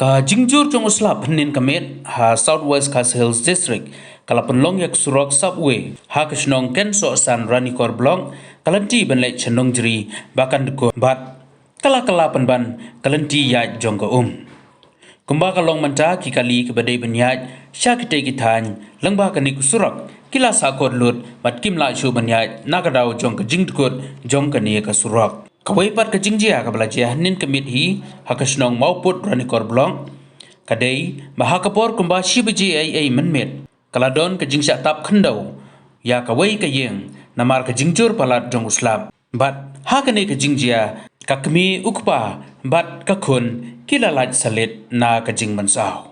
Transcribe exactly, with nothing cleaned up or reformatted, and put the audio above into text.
Ka jingjur jong u slap hynnin ka miet ha South West Khasi Hills District ka la pynlong ïa ka surok subway ha ka shnong Kensohsan, Ranikor Block, ka lynti ban leit sha Nongjri ba kan dkut bad ka la kylla pynban ka lynti ïaid jong ka um. Kumba ka long mynta, ki kali kiba dei ban ïaid sha kitei ki thaiñ lyngba kane ka surok ki la sahkut lut bad kim lah shuh ban ïaid na ka daw jong ka jingdkut jong kane ka surok. Kawei pat ka jingjia kaba la jia hynnin ka miet hi ha ka shnong Mawpud, Ranikor Block, ka dei ba ha ka por kumba shi baje eiei mynmiet ka la don ka jingshah tap khyndew ïa kawei ka ïing namar ka jingjur palat jong u slap. Bad ha kane ka jingjia, ka kmie, u kpa bad ka khun ki la lait salit na ka jingmynsaw.